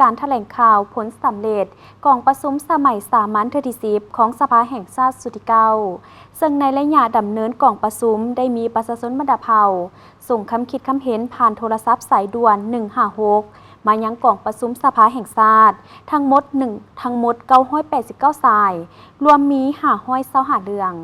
ການຖະແຫຼງຂ່າວຜົນສຳເລັດກອງປະຊຸມສະໄໝສາມັນເທື່ອທີສິບຂອງສະພາແຫ່ງຊາດຊຸດທີເກົ້າ ເຊິ່ງໃນໄລຍະດຳເນີນກອງປະຊຸມໄດ້ມີປະຊາຊົນບັນດາເຜົ່າ ສົ່ງຄຳຄິດຄຳເຫັນຜ່ານໂທລະສັບສາຍດ່ວນໜຶ່ງຫ້າຫົກ ມາຍັງກອງປະຊຸມສະພາແຫ່ງຊາດ ທັງໝົດໜຶ່ງ ທັງໝົດເກົ້າຮ້ອຍແປດສິບເກົ້າສາຍ, ລວມມີຫ້າຮ້ອຍຊາວຫ້າເລື່ອງ.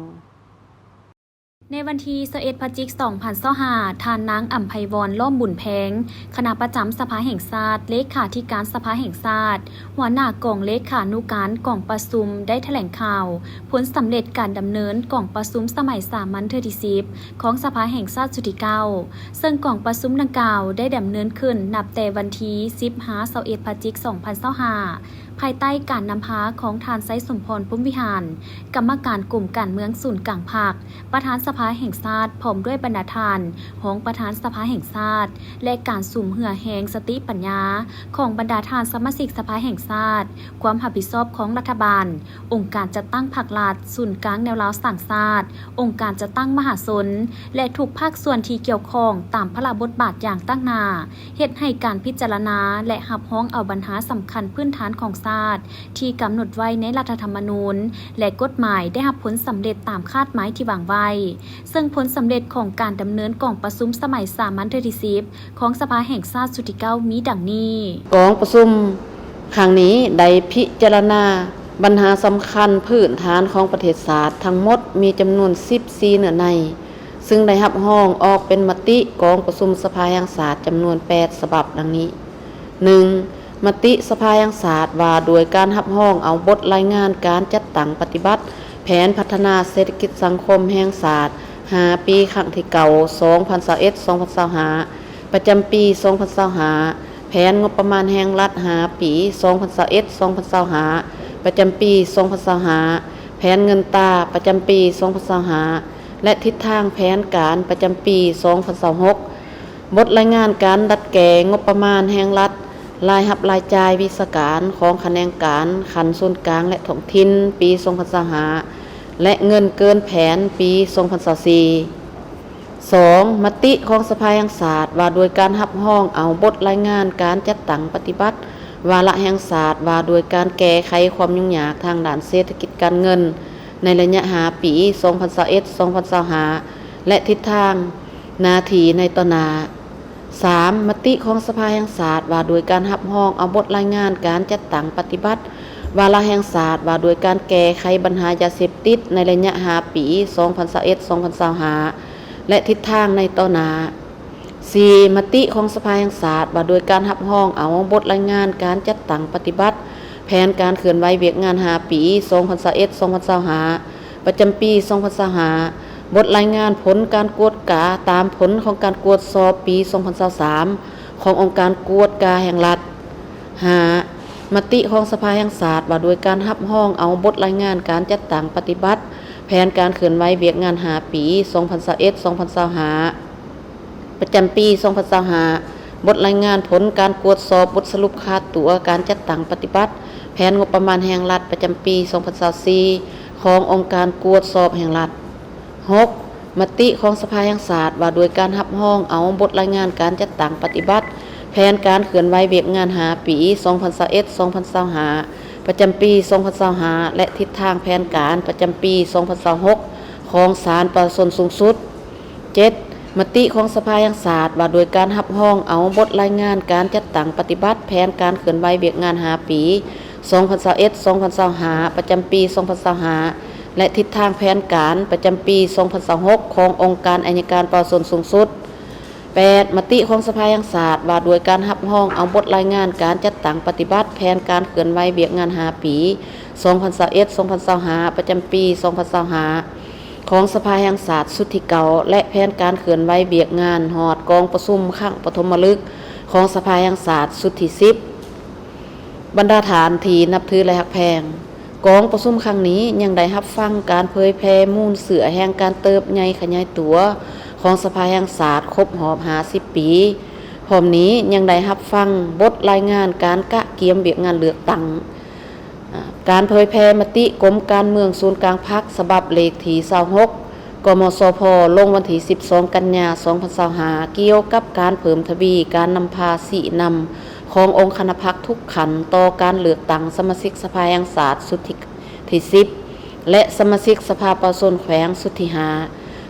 ໃນວັນທີຊາວເອັດ ພະຈິກ ສອງພັນຊາວຫ້າ ທ່ານນາງ ອຳໄພວອນ ລ້ອມບຸນແພງ ຄະນະປະຈຳສະພາແຫ່ງຊາດ, ເລຂາທິການສະພາແຫ່ງຊາດ, ຫົວໜ້າກອງເລຂານຸການກອງປະຊຸມ ໄດ້ຖະແຫຼງຂ່າວ ຜົນສຳເລັດການດຳເນີນກອງປະຊຸມສະໄໝສາມັນເທື່ອທີສິບ ຂອງສະພາແຫ່ງຊາດຊຸດທີເກົ້າ ເຊິ່ງກອງປະຊຸມດັ່ງກ່າວໄດ້ດຳເນີນຂຶ້ນນັບແຕ່ວັນທີສິບຫາຊາວເອັດ ພະຈິກ ສອງພັນຊາວຫ້າ ພາຍໃຕ້ການນຳພາຂອງທ່ານ ໄຊສົມພອນ ພົມວິຫານ ກຳມະການກົມການເມືອງສູນກາງພັກ, ປະທານສະພາແຫ່ງຊາດ ພ້ອມດ້ວຍບັນດາທ່ານຮອງປະທານສະພາແຫ່ງຊາດ ແລະ ການສຸມເຫື່ອແຮງສະຕິປັນຍາຂອງບັນດາທ່ານສະມາຊິກສະພາແຫ່ງຊາດ, ຄວາມຮັບຜິດຊອບຂອງລັດຖະບານ, ອົງການຈັດຕັ້ງພັກລັດ, ສູນກາງແນວລາວສ້າງຊາດ, ອົງການຈັດຕັ້ງມະຫາຊົນ ແລະ ທຸກພາກສ່ວນທີ່ກ່ຽວຂ້ອງຕາມພາລະບົດບາດຢ່າງຕັ້ງໜ້າ, ເຮັດໃຫ້ການພິຈາລະນາ ແລະ ຮັບຮອງເອົາບັນຫາສຳຄັນພື້ນຖານຂອງຊາດ ທີ່ກຳນົດໄວ້ໃນລັດຖະທຳມະນູນ ແລະ ກົດໝາຍໄດ້ຮັບຜົນສຳເລັດຕາມຄາດໝາຍທີ່ວາງໄວ້. ເຊິ່ງຜົນສຳເລັດຂອງການດຳເນີນກອງປະຊຸມສະໄໝສາມັນເທື່ອທີສິບ ຂອງສະພາແຫ່ງຊາດຊຸດທີເກົ້າ ມີດັ່ງນີ້. ກອງປະຊຸມຄັ້ງນີ້ໄດ້ພິຈາລະນາບັນຫາສຳຄັນພື້ນຖານຂອງປະເທດຊາດທັງໝົດມີຈຳນວນສິບສີ່ເນື້ອໃນ, ເຊິ່ງໄດ້ຮັບຮອງອອກເປັນມະຕິກອງປະຊຸມສະພາແຫ່ງຊາດຈຳນວນແປດສະບັບດັ່ງນີ້. ໜຶ່ງ, ມະຕິສະພາແຫ່ງຊາດວ່າດ້ວຍການຮັບຮອງເອົາບົດລາຍງານການຈັດຕັ້ງປະຕິບັດແຜນພັດທະນາເສດຖະກິດສັງຄົມແຫ່ງຊາດຫ້າປີ ຄັ້ງທີເກົ້າ ສອງພັນຊາວເອັດ ສອງພັນຊາວຫ້າ ປະຈຳປີສອງພັນຊາວຫ້າ, ແຜນງົບປະມານແຫ່ງລັດຫ້າປີ ສອງພັນຊາວເອັດ ສອງພັນຊາວຫ້າ ປະຈຳປີສອງພັນຊາວຫ້າ, ແຜນເງິນຕາປະຈຳປີສອງພັນຊາວຫ້າ ແລະ ທິດທາງແຜນການປະຈຳປີສອງພັນຊາວຫົກ, ບົດລາຍງານການດັດແກ້ງົບປະມານແຫ່ງລັດ, ລາຍຮັບລາຍຈ່າຍວິຊາການຂອງຂະແໜງການຂັ້ນສູນກາງ ແລະ ທ້ອງຖິ່ນ ປີສອງພັນຊາວຫ້າ ແລະ ເງິນເກີນແຜນປີສອງພັນຊາວສີ່. ສອງ, ມະຕິຂອງສະພາແຫ່ງຊາດວ່າດ້ວຍການຮັບຮອງເອົາບົດລາຍງານການຈັດຕັ້ງປະຕິບັດວາລະແຫ່ງຊາດວ່າດ້ວຍການແກ້ໄຂຄວາມຫຍຸ້ງຍາກທາງດ້ານເສດຖະກິດການເງິນໃນໄລຍະຫ້າປີ ສອງພັນຊາວເອັດ ສອງພັນຊາວຫ້າ ແລະ ທິດທາງໜ້າທີ່ໃນຕໍ່ໜ້າ. ສາມ, ມະຕິຂອງສະພາແຫ່ງຊາດວ່າດ້ວຍການຮັບຮອງເອົາບົດລາຍງານການຈັດຕັ້ງປະຕິບັດວາລະແຫ່ງຊາດວ່າດ້ວຍການແກ້ໄຂບັນຫາຢາເສບຕິດໃນໄລຍະຫ້າປີ ສອງພັນຊາວເອັດ ສອງພັນຊາວຫ້າ ແລະ ທິດທາງໃນຕໍ່ໜ້າ. ສີ່, ມະຕິຂອງສະພາແຫ່ງຊາດວ່າດ້ວຍການຮັບຮອງເອົາບົດລາຍງານການຈັດຕັ້ງປະຕິບັດແຜນການເຄື່ອນໄຫວວຽກງານຫ້າປີ ສອງພັນຊາວເອັດ ສອງພັນຊາວຫ້າ ປະຈຳປີສອງພັນຊາວຫ້າ, ບົດລາຍງານຜົນການກວດກາຕາມຜົນຂອງການກວດສອບປີສອງພັນຊາວສາມ ຂອງອົງການກວດກາແຫ່ງລັດ. ຫ້າ, ມະຕິຂອງສະພາແຫ່ງຊາດວ່າດ້ວຍການຮັບຮອງເອົາບົດລາຍງານການຈັດຕັ້ງປະຕິບັດແຜນການເຄື່ອນໄຫວວຽກງານຫ້າປີ ສອງພັນຊາວເອັດ ສອງພັນຊາວຫ້າ ປະຈຳປີສອງພັນຊາວຫ້າ, ບົດລາຍງານຜົນການກວດສອບບົດສະຫຼຸບຄາດຕົວການຈັດຕັ້ງປະຕິບັດແຜນງົບປະມານແຫ່ງລັດປະຈຳປີສອງພັນຊາວສີ່ ຂອງອົງການກວດສອບແຫ່ງລັດ. ຫົກ, ມະຕິຂອງສະພາແຫ່ງຊາດວ່າດ້ວຍການຮັບຮອງເອົາບົດລາຍງານການຈັດຕັ້ງປະຕິບັດແຜນການເຄື່ອນໄຫວວຽກງານຫ້າປີ ສອງພັນຊາວເອັດ ສອງພັນຊາວຫ້າ ປະຈຳປີສອງພັນຊາວຫ້າ ແລະ ທິດທາງແຜນການປະຈຳປີສອງພັນຊາວຫົກ ຂອງສານປະຊາຊົນສູງສຸດ. ເຈັດ, ມະຕິຂອງສະພາແຫ່ງຊາດວ່າດ້ວຍການຮັບຮອງເອົາບົດລາຍງານການຈັດຕັ້ງປະຕິບັດແຜນການເຄື່ອນໄຫວວຽກງານຫ້າປີ ສອງພັນຊາວເອັດ ສອງພັນຊາວຫ້າ ປະຈຳປີສອງພັນຊາວຫ້າ ແລະ ທິດທາງແຜນການປະຈຳປີສອງພັນຊາວຫົກ ຂອງອົງການໄອຍະການປະຊາຊົນສູງສຸດ. ແປດ, ມະຕິຂອງສະພາແຫ່ງຊາດວ່າດ້ວຍການຮັບຮອງເອົາບົດລາຍງານການຈັດຕັ້ງປະຕິບັດແຜນການເຄື່ອນໄຫວວຽກງານຫ້າປີ ສອງພັນຊາວເອັດ ສອງພັນຊາວຫ້າ ປະຈຳປີສອງພັນຊາວຫ້າ ຂອງສະພາແຫ່ງຊາດຊຸດທີເກົ້າ ແລະ ແຜນການເຄື່ອນໄຫວວຽກງານຮອດກອງປະຊຸມຄັ້ງປະຖົມມະລຶກຂອງສະພາແຫ່ງຊາດຊຸດທີສິບ. ບັນດາທ່ານທີ່ນັບຖື ແລະ ຮັກແພງ, ກອງປະຊຸມຄັ້ງນີ້ຍັງໄດ້ຮັບຟັງການເຜີຍແຜ່ມູນເຊື້ອແຫ່ງການເຕີບໃຫຍ່ຂະຫຍາຍຕົວຂອງສະພາແຫ່ງຊາດຄົບຮອບຫ້າສິບປີ. ພ້ອມນີ້ຍັງໄດ້ຮັບຟັງບົດລາຍງານການກະກຽມວຽກງານເລືອກຕັ້ງ, ການເຜີຍແຜ່ມະຕິກົມການເມືອງສູນກາງພັກ ສະບັບເລກທີຊາວຫົກ ກມສພ ລົງວັນທີສິບສອງ ກັນຍາ ສອງພັນຊາວຫ້າ ກ່ຽວກັບການເພີ່ມທະວີການນຳພາຊີ້ນຳຂ ຂອງອົງຄະນະພັກທຸກຂັ້ນຕໍ່ການເລືອກຕັ້ງສະມາຊິກສະພາແຫ່ງຊາດຊຸດທີ ທີສິບ ແລະ ສະມາຊິກສະພາປະຊາຊົນແຂວງຊຸດທີຫ້າ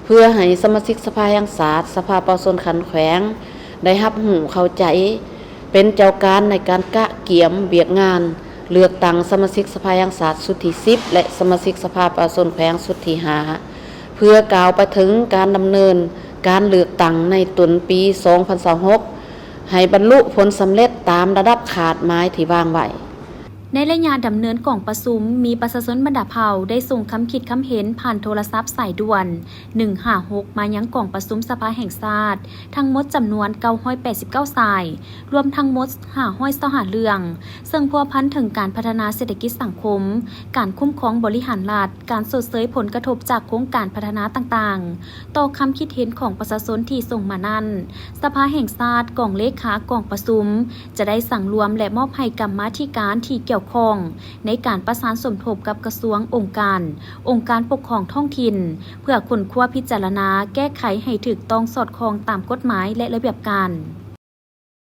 ເພື່ອໃຫ້ສະມາຊິກສະພາແຫ່ງຊາດ, ສະພາປະຊາຊົນຂັ້ນແຂວງ ໄດ້ຮັບຮູ້ເຂົ້າໃຈ ເປັນເຈົ້າການໃນການກະກຽມວຽກງານເລືອກຕັ້ງສະມາຊິກສະພາແຫ່ງຊາດຊຸດທີສິບ ແລະ ສະມາຊິກສະພາປະຊາຊົນແຂວງຊຸດທີຫ້າ ເພື່ອກ້າວໄປເຖິງການດຳເນີນການເລືອກຕັ້ງໃນຕົ້ນປີສອງພັນຊາວຫົກ ໃຫ້ບັນລຸຜົນສຳເລັດຕາມລະດັບຄາດໝາຍທີ່ວາງໄວ້. ໃນໄລຍະດຳເນີນກອງປະຊຸມ, ມີປະຊາຊົນບັນດາເຜົ່າໄດ້ສົ່ງຄຳຄິດຄຳເຫັນຜ່ານໂທລະສັບສາຍດ່ວນ ໜຶ່ງຫ້າຫົກ ມາຍັງກອງປະຊຸມສະພາແຫ່ງຊາດ ທັງໝົດຈຳນວນເກົ້າຮ້ອຍແປດສິບເກົ້າສາຍ, ລວມທັງໝົດຫ້າຮ້ອຍຊາວຫ້າເລື່ອງ, ເຊິ່ງພົວພັນເຖິງການພັດທະນາເສດຖະກິດສັງຄົມ, ການຄຸ້ມຄອງບໍລິຫານລັດ, ການຊົດເຊີຍຜົນກະທົບຈາກໂຄງການພັດທະນາຕ່າງໆ. ຕໍ່ຄຳຄິດເຫັນຂອງປະຊາຊົນທີ່ສົ່ງມານັ້ນ, ສະພາແຫ່ງຊາດ, ກອງເລຂາກອງປະຊຸມ ຈະໄດ້ສັງລວມ ແລະ ມອບໃຫ້ກຳມາທິການທີ່ກ່ຽວຂ້ອງ ໃນການປະສານສົມທົບກັບກະຊວງ, ອົງການ, ອົງການປົກຄອງທ້ອງຖິ່ນ ເພື່ອຄົ້ນຄວ້າພິຈາລະນາແກ້ໄຂໃຫ້ຖືກຕ້ອງສອດຄ່ອງຕາມກົດໝາຍ ແລະ ລະບຽບການ.